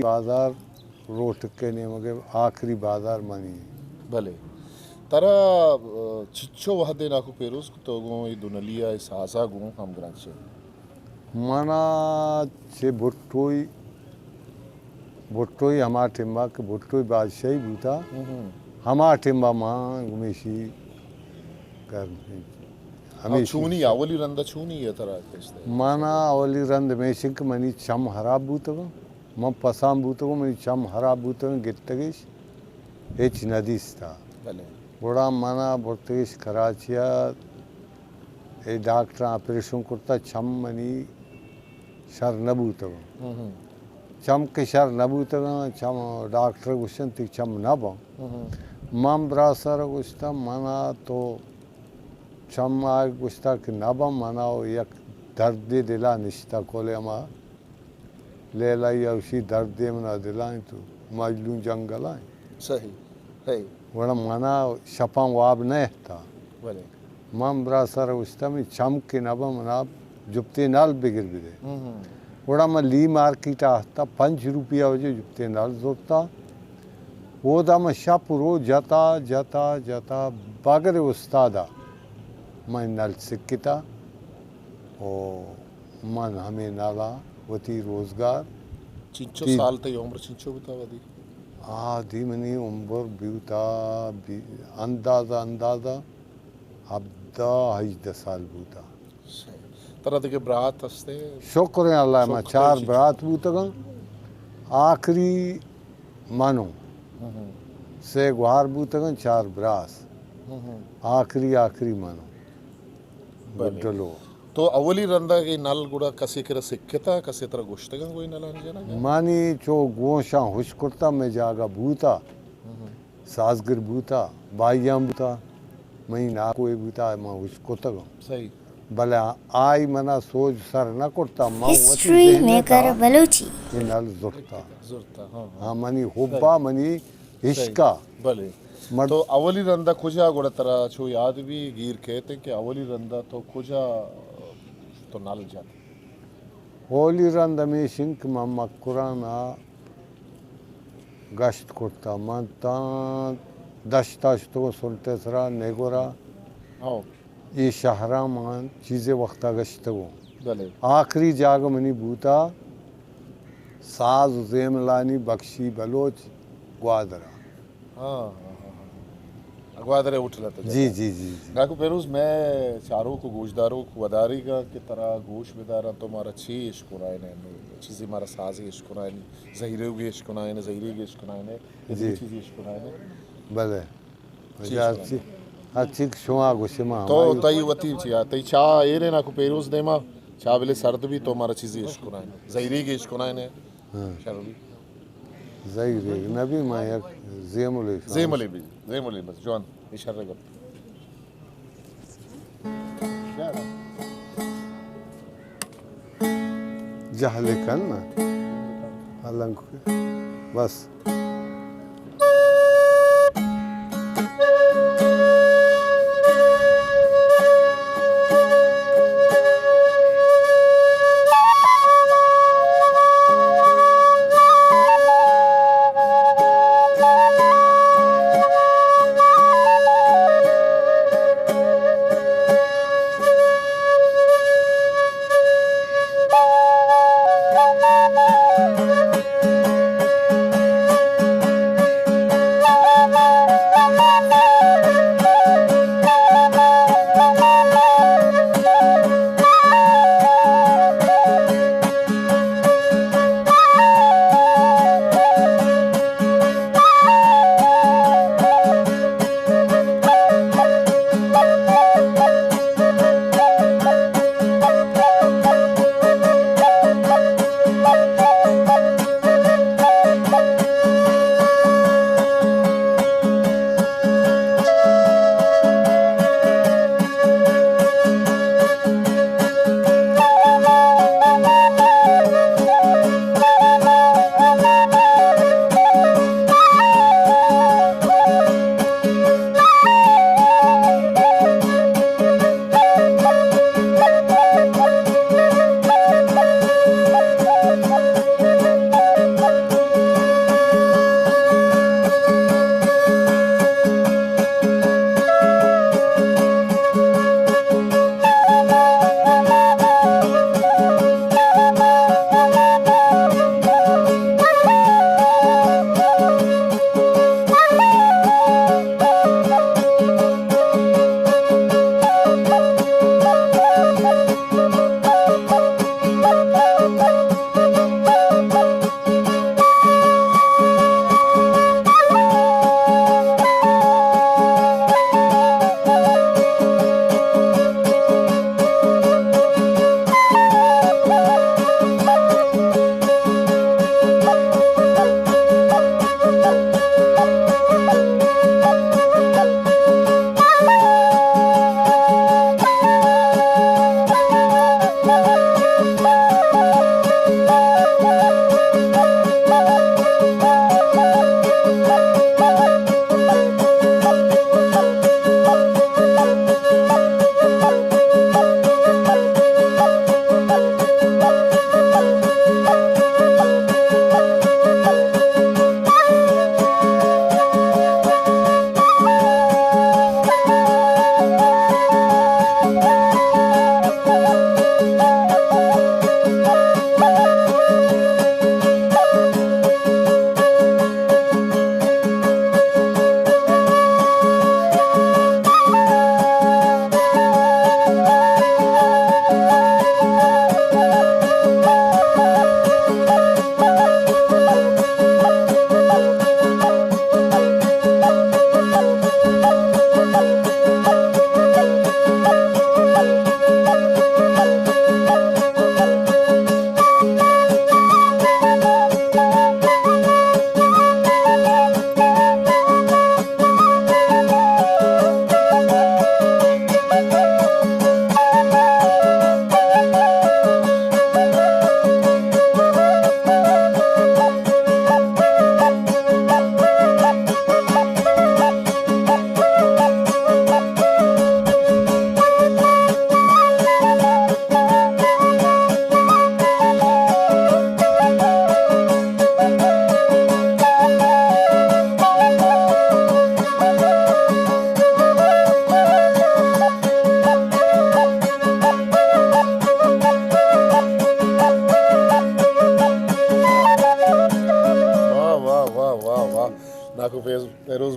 بازار روٹک ءِ نیمگ ءَ آخری بازار منی۔ بلے۔ ترا، آ، چچو وہدے ناکو پیروز کتو گوں اے دو نلی ءَ، اے سازا گوں ہمگرنچ؟ منا چہ بھٹوئی، بھٹوئی ہما ٹیما کہ بھٹوئی بادشاہی بوتا، ہم۔ ہما ٹیما ما گمیشی کر ہاں، ہمیشی چونی، اولی رندا چونی ہے ترا کشتے؟ منا اولی رند ہمیش انت کہ منی چم خراب بوتگاں۔ من پسان بوتگوں، منی چم خراب بوتگاں، گپتگش، ہچ نہ دیستا۔ بلے۔ گڑا منا برتگش کراچی ءَ، اے ڈاکٹر آپریشن کرتا، چم منی شر نہ بوتگاں۔ ہم ہم۔ چم کہ شر نہ بوتگاں، چم ڈاکٹر گوشن تئی چم نہ باں۔ ہم ہم۔ من براسر گوشتا، منا تو چم آ گوشتا کہ نہ باں، منا و یک دردے دلا نشتا، کل ہما لیلائی اوشی دردے منا دلائیں تو مجلون جنگلائیں۔ صحیح۔ ہے۔ گڑا منا شپاں واب نہ اہتا۔ بلے۔ من براسر اوشتا، منی چم کہ نہ باں، منا جپتے نال بگر بدے۔ ہم ہم۔ گڑا من لی مارکیٹ آہتا، پنچ روپیہ وجہ جپتے نال زرتا۔ اودا من شپ رو جتا، جتا، جتا، بگر استادا من نل سکتا۔ او من ہمے نالا وتی روزگار چنچو تی- سال تئی عمر چنچو بوتا ودی؟ آ دی منی عمر بیوتا بی-، اندازہ، اندازہ ہبدہ ہژدہ سال بوتا۔ ترا دگہ برات ہستے؟ شکر اللہ، ما چار برات بوتگاں۔ آخری منو۔ ہم ہم۔ سے گوہار بوتگاں، چار براس۔ ہم ہم۔ آخری، آخری منو۔ بلے۔ گڈلو۔ تو اولی رندا اے نل گڑا کسے کرا سکتا، کسے ترا گوشتگاں گوئی نلانی جنگا؟ مانی چو گوشاں ہوش کرتا، میں جاگہ بوتا، ہم ہم۔ سازگر بوتا، بھائیاں بوتا، منی ناکوے بوتا، من ہوش کتگاں۔ صحیح۔ بلے آئی منا سوج سر نہ کرتا، من وتی ہسٹری ذہن میکر تہا بلوچی۔ اے نل زرتا۔ زرتا، ہاں، ہاں۔ ہاں، منی حبا، صحیح۔ منی عشقا۔ صحیح۔ بلے۔ مر- تو اولی رندا کجا گڑا ترا چو یاد بی گیر کیت کہ اولی رندا تو کجا تو نل جت؟ اولی رند ہمیش انت کہ من مکران ءَ گشت کرتا۔ من تاں دشت ءَ شتگوں، سنٹ ءِ سرا، نیگورا۔ ہو۔ اے شہراں من چیزے وقتا گشتگوں۔ بلے۔ آخری جاگہ منی بوتا ساز و زیملانی بخشی بلوچ گوادرا۔ ہاں، ہاں، ہاں، ہاں۔ گوادر ءِ ہوٹل ءَ تو جی، جاتا۔ جی، جی، جی۔ ناکو پیروز، میں چاروک و گوشداروک وداریگا کہ ترا گوش بداراں، تو مارا چی اشکنائنے؟ چیزے مارا سازے اشکنائنے، زہیروگے اشکنائنے، زہیریگے اشکنائنے، یا جی۔ دگہ چیزے اشکنائنے؟ بلے۔ چی ہر چی، اشکنائنے؟ ہر چی کہ شما گوشے ما تو ہمائی۔ تئی وتی چیا، تئی چاہ ایرے ناکو پیروز دیما، چاہ بلے سرد بی تو مارا چیزے اشکنائنے، زہیریگے اشکنائنے۔ ہاں۔ شر بی۔ زہیریگ نہ بی، ما یک زیملے شان۔ زیملے بی، زیملے بس، جوان، اے شر گپ۔ جہلے کن نا۔ النگ بس۔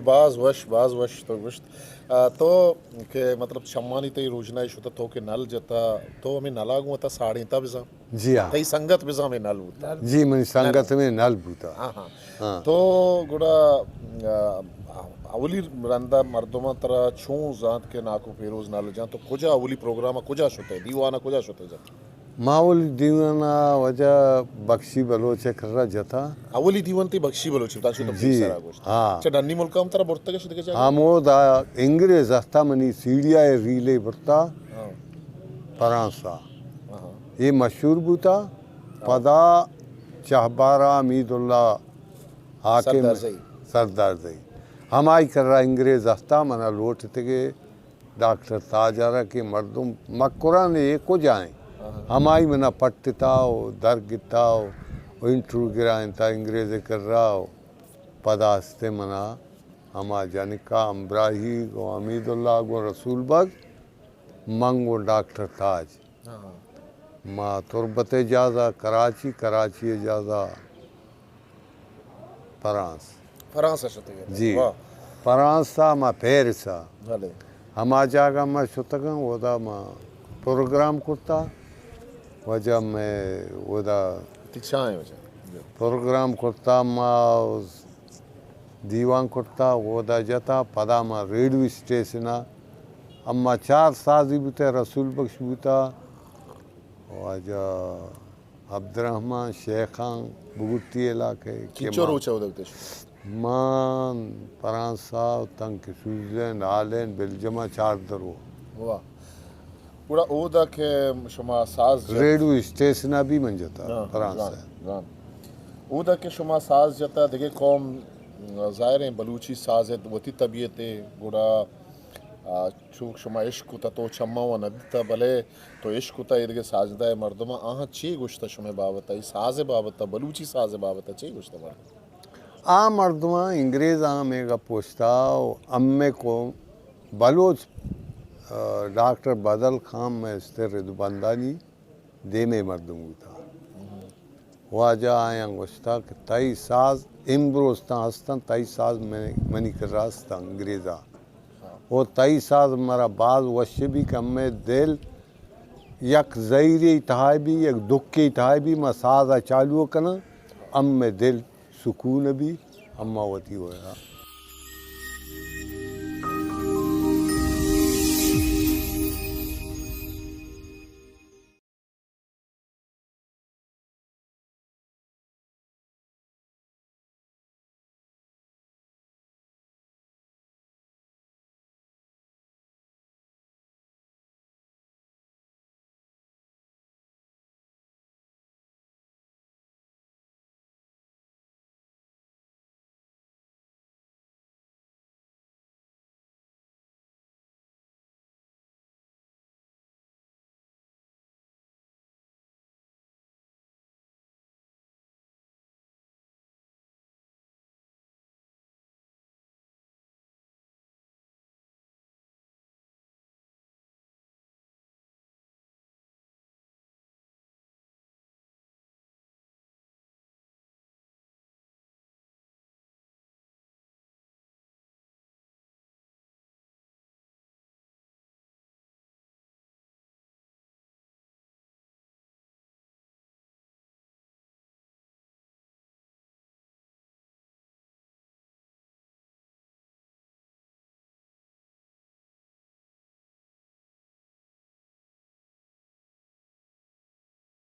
باز وش، باز وش تو گوشت۔ آ، تو کہ مطلب چمانی تئی روژنائی شتہ، تو کہ نل جتہ، تو ہمے نلا گوں وتا ساڑینتا بزاں؟ جی ہاں۔ تئی سنگت بزاں ہمے نل بوتا؟ جی، منی سنگت ہمے نل بوتا۔ ہاں، ہاں۔ ہاں۔ تو گڑا، آ، اولی رندا مردماں ترا چون زانت کہ ناکو پیروز نل جان؟ تو کجا اولی پروگرام کجا شتے؟ دیوان کجا شتے جت؟ ما اولی دیوان ء واجہ بخشی بلوچ ء کرا جتا۔ اولی دیوان تئی بخشی بلوچ ء، تاں شو تو جی، پیسرا گوشت۔ ہاں۔ چہ ڈنی ملک ء ہم ترا برتگ اش دگہ جاگہ؟ ہمودا انگریز ہستا منی سیڑیا ء ریلے برتا ہاں۔ فرانس ء۔ ہاں۔ اے مشہور بوتا۔ ہاں۔ پدا چہبارا حمید اللہ حاکم سردار زئی۔ سردار زئی۔ ہمائی کرا انگریز ہستا منا لوٹتگے۔ ڈاکٹر تاج ء را کہ مردم مکران اے کجا ایں؟ ہمائی منا پٹتا و در گتا و، و انٹرویو گرائینتا انگریز ء کرا و پدا استیں منا ہما جنکا ہمبراہی گوں حمید اللہ گوں رسول بگ، من گوں ڈاکٹر تاج۔ ہاں۔ ما تربت ء جہازا کراچی، کراچی ء جہازا فرانس۔ فرانس ء شتگ ئے؟ جی۔ واہ۔ فرانس ء ما پیرس ء۔ بلے۔ ہما جاگہ ما شتگاں، اودا ما پروگرام کرتا۔ واجہ مئے اودا تئی چاہیں واجہ؟ پروگرام کرتا، ما دیوان کرتا، اودا جتا، پدا ما ریڈیو اسٹیشن ء، اما چار سازی بوتا، رسول بخش بوتا، واجہ عبدالرحمن شیخان بگٹی علاقہ ء کہ چنچو ما، روچ ء اود ء بوتش؟ من فرانس ء، تنکہ سوئٹزرلینڈ، ہالینڈ، بیلجم ء چار درو۔ واہ۔ گڑا اودا کہ شما ساز جت؟ ریڈیو اسٹیشن ء بھی من جتا، ہاں، فرانس زان، ء۔ زان۔ اودا کہ شما ساز جتا، دگہ قوم، ظاہر ہیں بلوچی ساز ء وتی طبیعت ء، گڑا، آ، چوک شما عشق کتا تو چماں و نہ دیتا، بلے تو عشق کتا ایدگہ ساجدہ ء مردماں، آہاں چے گوشتا شمئے بابت ء؟ اے ساز ء بابت ء، بلوچی ساز ء بابت ء چے گوشتا مردم؟ آ مردماں انگریزاں ہمے گپ گوشتا و ہمے کو بلوچ، آ، ڈاکٹر بدل خان مئے استر رد بندانی دیمے مردم بوتا۔ واجہ آیاں گوشتا کہ تئی ساز امروز تاں ہستن، تئی ساز منی، منی کرا ہستن انگریزا۔ و تئی ساز مرا باز وش بی کہ ہمے دل یک زہیرے تہا بی، یک دکے تہا بی، ما سازا چالو کناں، ہمے دل سکون بی، اما وتی ہویا۔